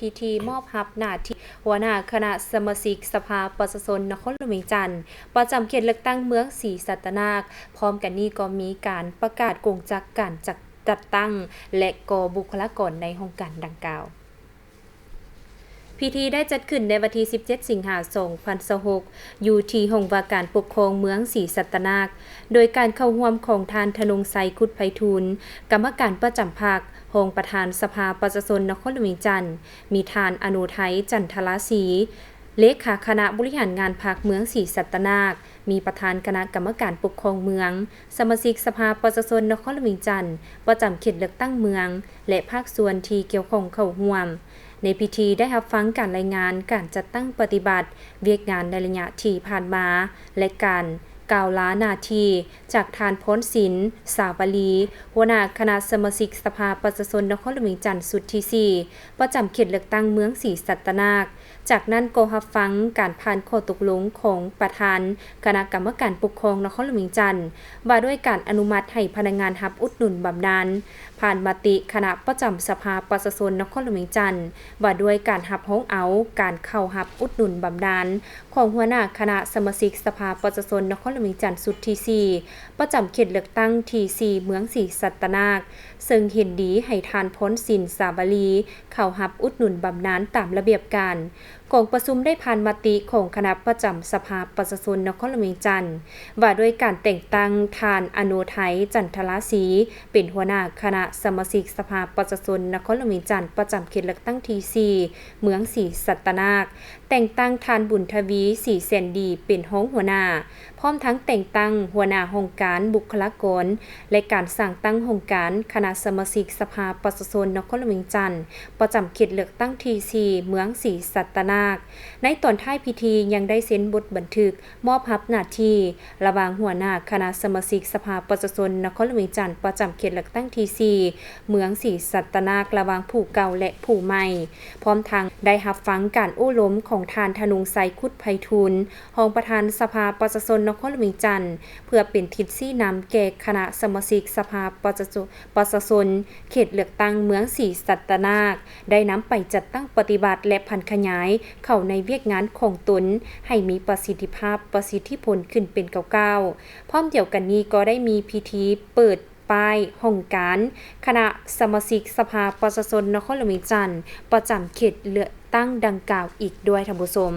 ພິທີມອບຮັບໜ້າທີ່ຫົວໜ້າຄະນະສະມາຊິກສະພາປະຊາຊົນນະຄອນຫຼວງວຽງຈັນ ປະຈຳເຂດເລືອກຕັ້ງເມືອງສີສັດຕະນາກ. ພ້ອມກັນນີ້ກໍມີການປະກາດກົງຈັກການຈັດ ຈັດຕັ້ງ ແລະ ກໍບຸກຄະລາກອນໃນຫ້ອງການດັ່ງກ່າວ. ພິທີໄດ້ຈັດຂຶ້ນໃນວັນທີສິບເຈັດ ສິງຫາ ສອງພັນຊາວຫົກ ຢູ່ທີ່ຫ້ອງວ່າການປົກຄອງເມືອງສີສັດຕະນາກ ໂດຍການເຂົ້າຮ່ວມຂອງທ່ານ ທະນົງໄຊ ຄຸດໄພທູນ ກຳມະການປະຈຳພັກ, ຮອງປະທານສະພາປະຊາຊົນນະຄອນຫຼວງວຽງຈັນ, ມີທ່ານ ອະໂນໄທ ຈັນທະລາສີ ເລຂາຄະນະບໍລິຫານງານພັກເມືອງສີສັດຕະນາກ, ມີປະທານຄະນະກຳມະການປົກຄອງເມືອງ, ສະມາຊິກສະພາປະຊາຊົນນະຄອນຫຼວງວຽງຈັນ ປະຈຳເຂດເລືອກຕັ້ງເມືອງ ແລະ ພາກສ່ວນທີ່ກ່ຽວຂ້ອງເຂົ້າຮ່ວມ. ໃນພິທີໄດ້ຮັບຟັງການລາຍງານການຈັດຕັ້ງປະຕິບັດວຽກງານໃນໄລຍະທີ່ຜ່ານມາ ແລະ ການກ່າວລາໜ້າທີ່ຈາກທ່ານ ພອນສິນ ສາວາລີ ຫົວໜ້າຄະນະສະມາຊິກສະພາປະຊາຊົນນະຄອນຫຼວງວຽງຈັນຊຸດທີສີ່ ປະຈຳເຂດເລືອກຕັ້ງເມືອງສີສັດຕະນາກ. ຈາກນັ້ນກໍຮັບຟັງການຜ່ານຂໍ້ຕົກລົງຂອງປະທານຄະນະກຳມະການປົກຄອງນະຄອນຫຼວງວຽງຈັນ ວ່າດ້ວຍການອະນຸມັດໃຫ້ພະນັກງານຮັບອຸດໜູນບຳນານ, ຜ່ານມະຕິຄະນະປະຈຳສະພາປະຊາຊົນນະຄອນຫຼວງວຽງຈັນ ວ່າດ້ວຍການຮັບຮອງເອົາການເຂົ້າຮັບອຸດໜູນບຳນານຂອງຫົວໜ້າຄະນະສະມາຊິກສະພາປະຊາຊົນນະຄອນຫຼວງວຽງຈັນຊຸດທີສີ່ ປະຈຳເຂດເລືອກຕັ້ງທີສີ່ ເມືອງສີສັດຕະນາກ, ເຊິ່ງເຫັນດີໃຫ້ທ່ານ ພອນສິນ ສາວາລີ ເຂົ້າຮັບອຸດໜູນບຳນານຕາມລະບຽບການ. ກອງປະຊຸມໄດ້ຜ່ານມະຕິຂອງຄະນະປະຈຳສະພາປະຊາຊົນນະຄອນຫຼວງວຽງຈັນ ວ່າດ້ວຍການແຕ່ງຕັ້ງທ່ານ ອະໂນໄທ ຈັນທະລາສີ ເປັນຫົວໜ້າຄະນະສະມາຊິກສະພາປະຊາຊົນນະຄອນຫຼວງວຽງຈັນ ປະຈຳເຂດເລືອກຕັ້ງທີສີ່ ເມືອງສີສັດຕະນາກ, ແຕ່ງຕັ້ງທ່ານ ບຸນທະວີ ສີແສນດີ ເປັນຮອງຫົວໜ້າ, ພ້ອມທັງແຕ່ງຕັ້ງຫົວໜ້າຫ້ອງການບຸກຄະລາກອນ ແລະ ການສ້າງຕັ້ງຫ້ອງການຄະນະສະມາຊິກສະພາປະຊາຊົນນະຄອນຫຼວງວຽງຈັນ ປະຈຳເຂດເລືອກຕັ້ງທີສີ່ ເມືອງສີສັດຕະນາກ. ໃນຕອນທ້າຍພິທີຍັງໄດ້ເຊັນບົດບັນທຶກມອບຮັບໜ້າທີ່ລະຫວ່າງຫົວໜ້າຄະນະສະມາຊິກສະພາປະຊາຊົນນະຄອນຫຼວງວຽງຈັນ ປະຈຳເຂດເລືອກຕັ້ງທີສີ່ ເມືອງສີສັດຕະນາກ ລະຫວ່າງຜູ້ເກົ່າ ແລະ ຜູ້ໃໝ່, ພ້ອມທັງໄດ້ຮັບຟັງການໂອ້ລົມຂອງທ່ານ ທະນົງໄຊ ຄຸດໄພທູນ ຮອງປະທານສະພາປະຊາຊົນນະຄອນຫຼວງວຽງຈັນ ເພື່ອເປັນທິດຊີ້ນຳແກ່ຄະນະສະມາຊິກສະພາປະຊາຊົນ ປະຊາຊົນເຂດເລືອກຕັ້ງເມືອງສີສັດຕະນາກ ໄດ້ນຳໄປຈັດຕັ້ງປະຕິບັດ ແລະ ຜັນຂະຫຍາຍເຂົ້າໃນວຽກງານຂອງຕົນໃຫ້ມີປະສິດທິພາບ, ປະສິດທິຜົນຂຶ້ນເປັນກ້າວໆ. ພ້ອມດຽວກັນນີ້ກໍໄດ້ມີພິທີເປີດປ້າຍຫ້ອງການຄະນະສະມາຊິກສະພາປະຊາຊົນນະຄອນຫຼວງວຽງຈັນ ປະຈຳເຂດເລືອກຕັ້ງດັ່ງກ່າວອີກດ້ວຍ, ທ່ານຜູ້ຊົມ.